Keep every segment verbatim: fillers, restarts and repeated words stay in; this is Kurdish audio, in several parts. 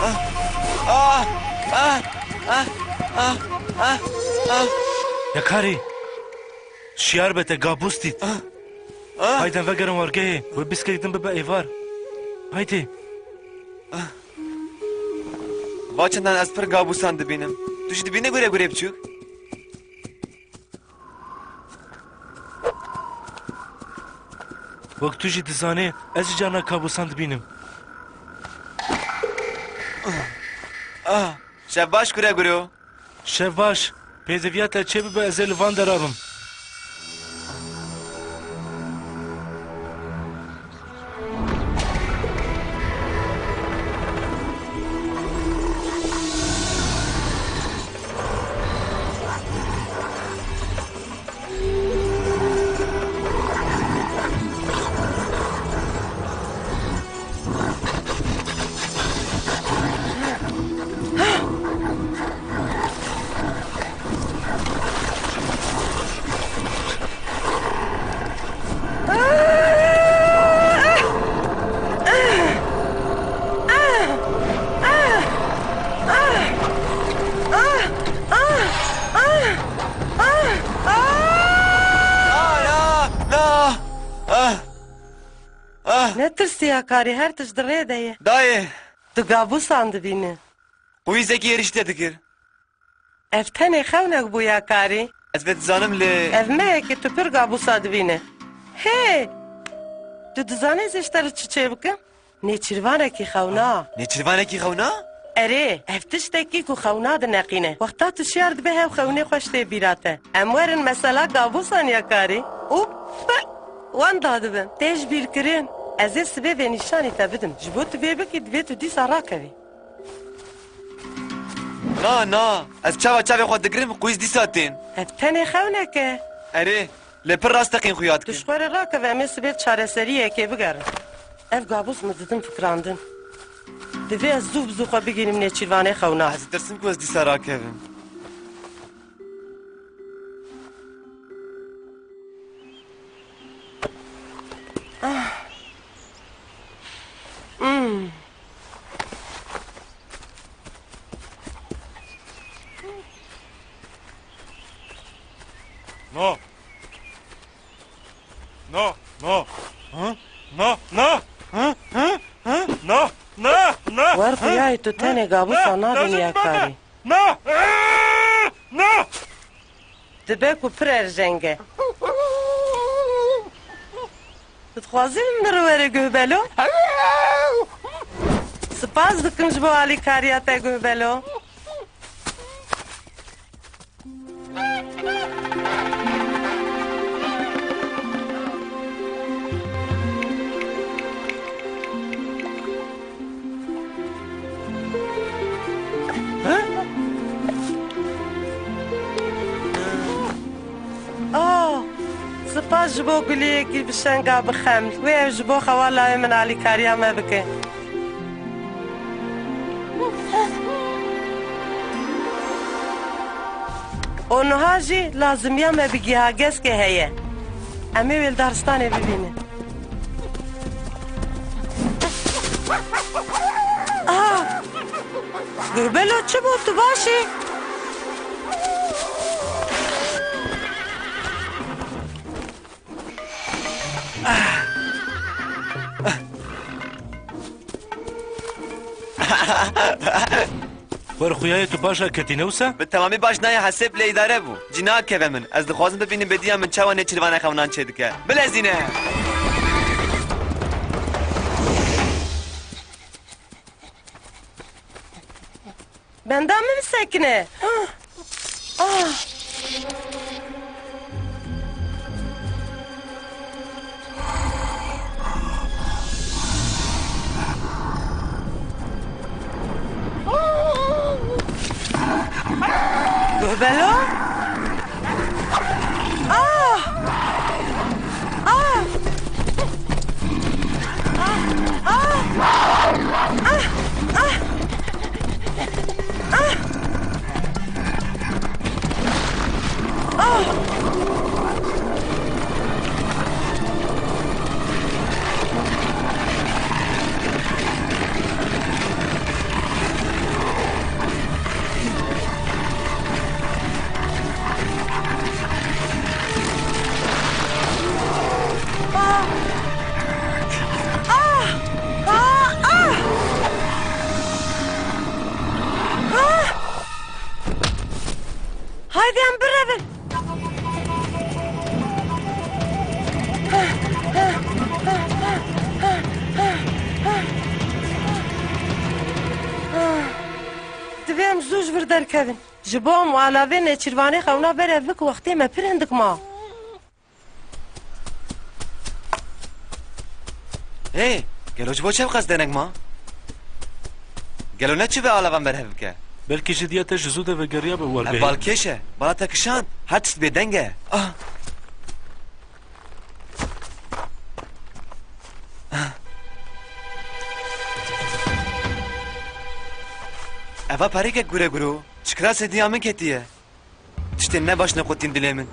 Ah! Ah! Ah! Ah! Ah! Ah! Yakarî! Şiyar be, te gabûs dît. Ah! Ah! Haydi em vegerin wargehê. Wê bîskek din bibe êvar. Haydi. Ah! Va çendan ez pir gabûsan dibînim. Tu jî dibînî gure gurê biçûk? Wek tu jî dizanî, ez jî carna kabûsan dibînim. Ah, şev baş, kure guro. Şev baş. Pêdiviya te çêbibe, ez ê li van dera bim. Ah, la, la, ah, ah. Netirsiya karî, her tişt di rê de ye. Dayê. Tu gabûsan dibînî. Qwîzekî êrîş te dikir. Ev tenê xewnek bû ya karî. Ez vê dizanim lê... Ev mehekî tu pir gabûsa dibîne. Hê! Tu dizanî ez ê ji te re çi çêbikim? Nêçîrvanekî xewna. Nêçîrvanekî xewna? Erê, ev tiştekî ku xewna dineqîne. Wexta tu şiyar dibe hev xewnê xweş tê bîra te. Em werin mesela gabûsan ya karî. Û pe! Wan dadibin. Tê ji bîr kirin. Ez ê sibê vê nîşanî te bidim. Ji bo tu vê bikî divê tu dîsa rakevî. Na, na, ez çava çavê xwe digirim, qwîz dîsa tên. Ev tenê xewnek e. Erê, lê pir rasteqîn xuya dikin. Tu ji xwe re rakeve, em ê sibê çareseriyekê bigerin. Ev gabûs min didin fikirandin. Divê ez zû bi zû xwe bigihînim nêçîrvanê xewna. Ez ditirsim ku ez dîsa rakevim. Ah. Hmm. No. No, no. Hı? No, no. Hı, hı, hı? No, no, no. Wer xuyayê tu tenê gabûsa nadin ya karî. Na! Na! Dibe ku pir erjeng e. Tu dixwazî min re were guhbelo? Spas dikim ji bo alîkariya te guhbelo. Oh, spas ji bo guliyekî bi şenga bi xeml. Wê ew ji bo xewa lawê min alîkariya me bike. Û niha jî lazimiya me bi gihageskê heye. Em ê wê li daristanê bibînin. Ah! Gurbelo, çi bû, tu baş î? Werxuyayê tu baş a ketî, ne wisa? Bi temamî baş nayê, hesêb lê îdare bû. Cî nakeve min. Ez dixwazim bibînim bêdiya min çawa nêçîrvane xewnan çêdike. Bilezîne! Benda min bisekine. Ah! Ah! Guhbelo? Ah! Ah! Em birevin. Divê em zû ji vir derkevin. Ji bo em û alavê nêçîrvanê xewna berev bik, wextê me pir hindik ma. Hey, gelo ji bo çi ev qas denek ma? Gelo ne çi ve alavan berhev bike? Belkî ji diya te ji zû de vegeriya be wer. Ev bê. Balkêş e, bala te kişand, her tişt bêdeng e. Ah. Ah. Eva perêkek gure guro, çi kirasê diya min ketiye. Tiştên ne baş nequtîn dilê min.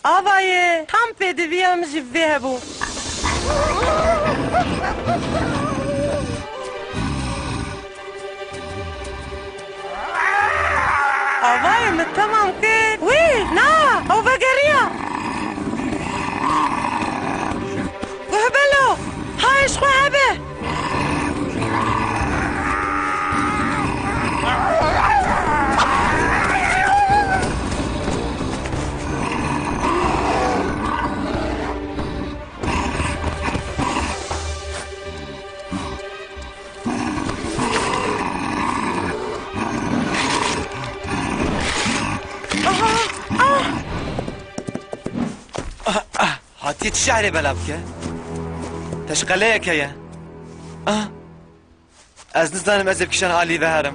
Avayê, tam pêdiviya min jî bi vê hebû. Avayê min temam kir. Wî, na, ew vegeriya. Guhbelo, hayê ji xwe hebe. Aha! Ah! Ah, ah! Hatiye çi şehrê belav ke? Teşqeleyek heye. Ah! Ez nizanim ez ê bi kîjan alî ve herim.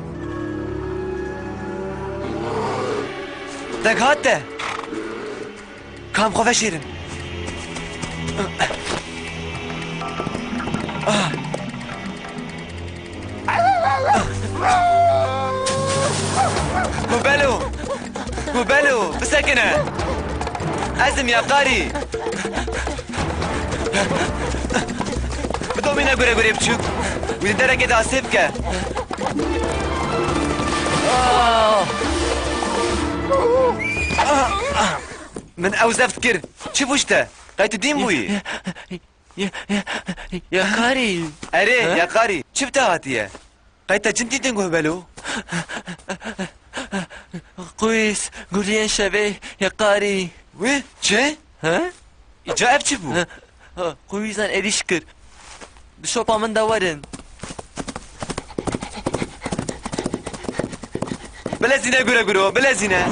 Deng hat te! Kam xwe veşêrin. Ah! Gubelo! Gubelo! Bisekine! Ez im Yakarî! Bidomîne gure gurê biçûk. Wî di derekê de asê bike. Min ew zeft kir. Çi bû ji te? Qey tu dîn bûyî? Ya, ya, Yakarî. Erê, ha? Yakarî. Çi bi te hatiye? Qey te cin dîtin guh belo? Qwîz, guriyên şevê, Yakarî. Wî? Çi? Ha? Îca ev çi bû? Ha, ha, qwîzan êrîş kir. Di şopa min de werin. Bilezîne gure guro, bilezîne.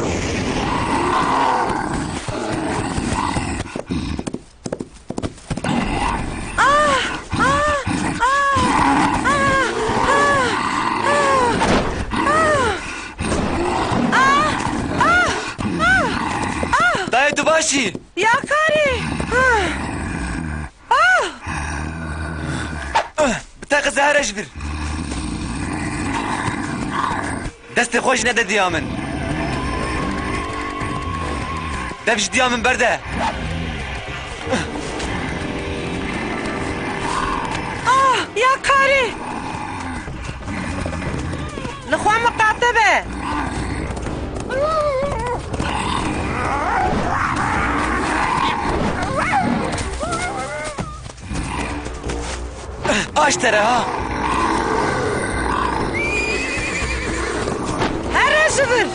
Dayê, tu baş î? Yakarî! Ah! Bi te qize here ji vir. Destê xwe jî nede diya min. Dev ji diya min berde. Ah, Yakarî! Li xwe miqate be! Aş tere ha! Here ji vir!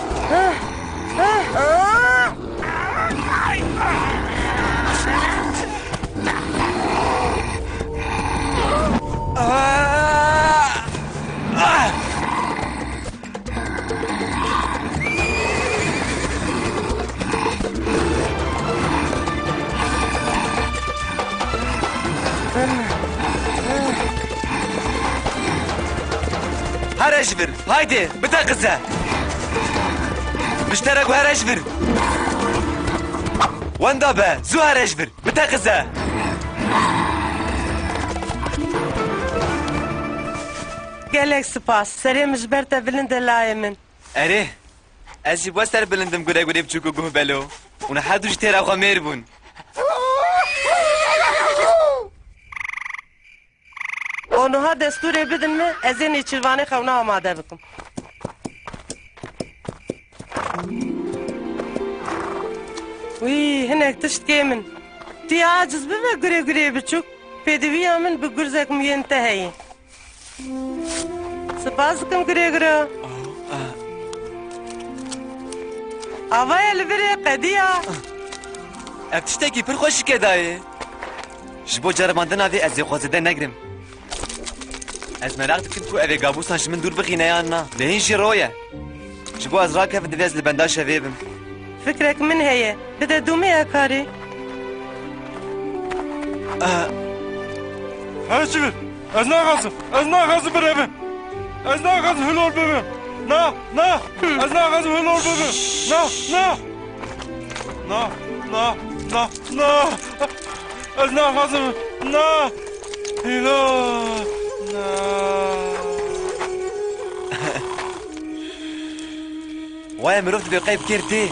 Here ji vir, haydi, biteqize. Min ji te re got here ji vir. Wenda be, zû here ji vir, biteqize. Gelek spas. Serê min ji ber te bilind e layê min. Erê, ez jî bi we ser bilind im gure gurê biçûk û guh belo. Hûn her du jî têra xwe mêr bûn. Û niha destûrê bidin min, ez ê nêçîrvanê xewna amade bikim. Wî, hinek tişt kêm in. Tu yê aciz bibe gurê gurê biçûk. Pêdiviya min bi gurzek muyên te heye. Spas dikim gurê guro. Ava ye li vir e, qediya. Ev tiştekî pir xweşik e dayê. Ji bo ceribandina vê ez ê xwe zêde negrim. Ez meraq dikim ku ev ê gabûsan ji min dûr bixîne yan na. Lê hîn jî ro ye. Ji bo ez rakevim divê ez li benda şevê bim. Fikrek min heye. Bide dûmê ekarê. Eh. Her çi bir. Ez naxwazim. Ez naxwazim birevim. Ez naxwazim hilol bibim. Na, na. Ez naxwazim hilol bibim. Na, na. Na, na, na, na. Ez naxwazim. Na. Hilol. Na. Waya mirov divê qey bi kêr tê.